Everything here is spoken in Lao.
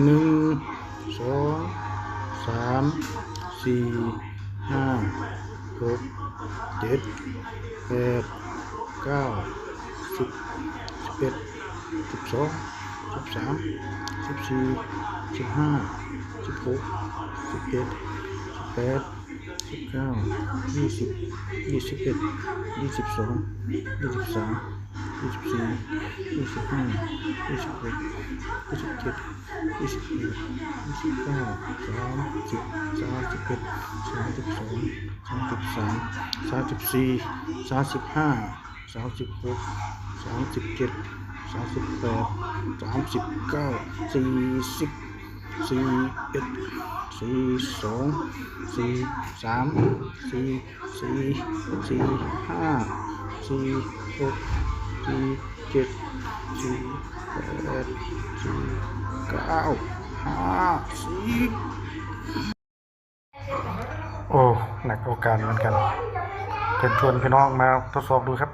ໜຶ່ງ ສອງ ສາມ ສີ່ ຫ້າ ຫົກ ເຈັດ ແປດ ເກົ້າ ສິບ ສິບເອັດ ສິບສອງ ສິບສາມ ສິບສີ່ ສິບຫ້າ ສິບຫົກ ສິບເຈັດ ສິບແປດ ສິບເກົ້າ ຍີ່ສິບ ຍີ່ສິບເອັດ ຍີ່ສິບສອງ ຍີ່ສິບສາມ ຍີ່ສິບສີ່ ຍີ່ສິບຫ້າ ຍີ່ສິບຫົກ ຍີ່ສິບເຈັດ ຍີ່ສິບແປດ ຍີ່ສິບເກົ້າ ສາມສິບ ສາມສິບເອັດ ສາມສິບສອງ ສາມສິບສາມ ສາມສິບສີ່ ສາມສິບຫ້າ ສາມສິບຫົກ ສາມສິບເຈັດ ສາມສິບແປດ ສາມສິບເກົ້າ ສີ່ສິບ ສີ່ເອັດ ສີ່ສອງ ສີ່ສາມ ສີ່ສີ່ ສີ່ຫ້າ ສີ່ຫົກ ສີ່ເຈັດ ສີ່ແປດ ສີ່ເກົ້າ ຫ້າສິບ. ໂອ້ ໜັກເອົາການເໝືອນກັນ. ເຊີນຊວນພີ່ນ້ອງມາທົດສອບດູຄັບ.